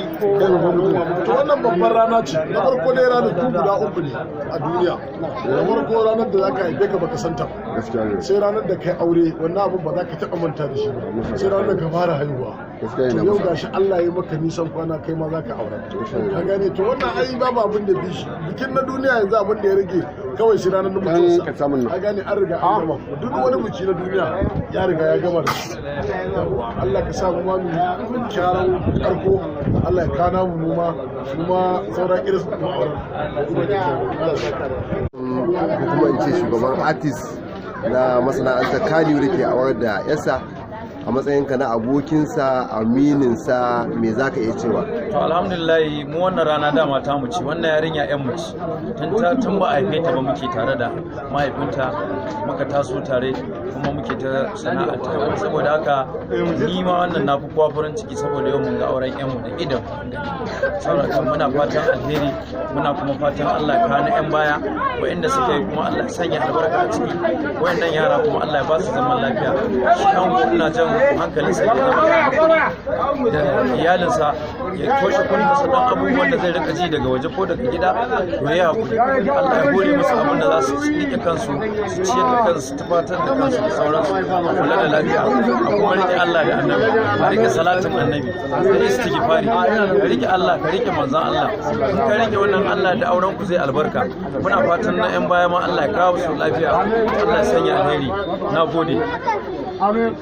To wannan babbar rana ce na farko dai ranaku guda uku ne a duniya. Na farko ranar da zaka haife ka baka santa ba, sai ranar da kai aure, wannan abun ba za ka taɓa manta da shi ba, sai ranar da ka fara haihuwa. To yau gashi Allah ya maka nisan kwana, kai ma zaka aure, ka gane? To wannan ai babu abin da bishi bikin na duniya yanzu, abin da ya rage kawai shi ranar mutuwarsa, ka gane? An riga an gama duk wani biki na duniya, ya riga ya gama da shi. Allah ka sa mu ma mu kyaran karko, Allah ya kana mu ma mu ma sauran irin mu auren. Ko kuma in ce shugaban artist na masana'antar Kaniyu da ke awar da yasa, a matsayinka na abokinsa, amininsa, me za ka iya cewa? To alhamdulillah, mu wannan rana dama ta mu ci, wannan yarinya yan mu ci tun ba a haife ta ba muke tare da mahaifinta, muka taso tare kuma muke ta sana'a tare. Saboda haka ni ma wannan na fi kowa farin ciki, saboda yau mun ga auren yan mu da idan gani. Saboda haka muna fatan alheri, muna kuma fatan Allah ya kawo yan baya wa'inda suka yi, kuma Allah ya sanya albarka a ciki. Wayannan yara kuma Allah ya ba su zaman lafiya. Shi an ina jan hankalinsa ya zama da iyalinsa, ya toshe kunnensa don abubuwan da zai rika ji daga waje ko daga gida. To ya hakuri, Allah ya hore musu abin da za su rike kansu, su ciyar da kansu, su tufatar da kansu da sauransu. A kula da lafiya, a kuma rike Allah da Annabi, a rike salatin Annabi da istighfari. Ka rike Allah, ka rike manzon Allah. In ka rike wannan, Allah da auren ku zai albarka. Muna fatan na yan baya ma Allah ya kawo su lafiya, Allah ya sanya alheri. Na gode. Amin.